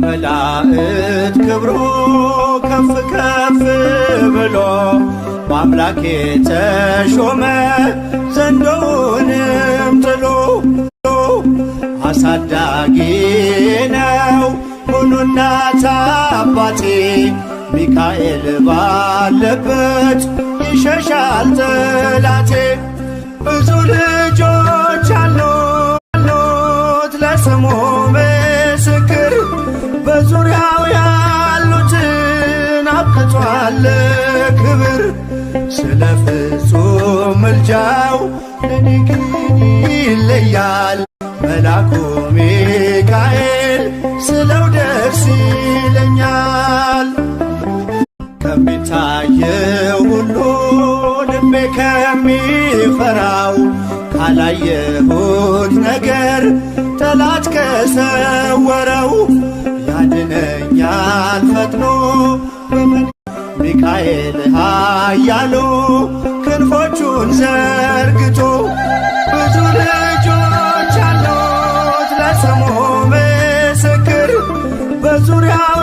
ከመላእክት ክብሩ ከፍ ከፍ ብሎ በአምላኬ ተሾመ ዘንዶውንም ጥሎ። አሳዳጊ ነው ሁኑ እናት አባቴ፣ ሚካኤል ባለበት ይሸሻል ጠላቴ። ብዙ ልጆች አሉት ለስሙ ምስክር፣ በዙሪያው ያሉትን አብቅቷል ክብር። ስለ ፍጹም ምልጃው ለኔ ግን ይለያል፣ መላኩ ሚካኤል ስለው ደስ ይለኛል። ከሚታየው ሁሉ ልቤ ከሚፈራው፣ ካላየሁት ነገር ጠላት ከሰወረው፣ ያድነኛል ፈጥኖ ሚካኤል ኃያሉ ክንፎቹን ዘርግቶ። ብዙ ልጆች አሉት ለስሙ ምስክር፣ በዙሪያው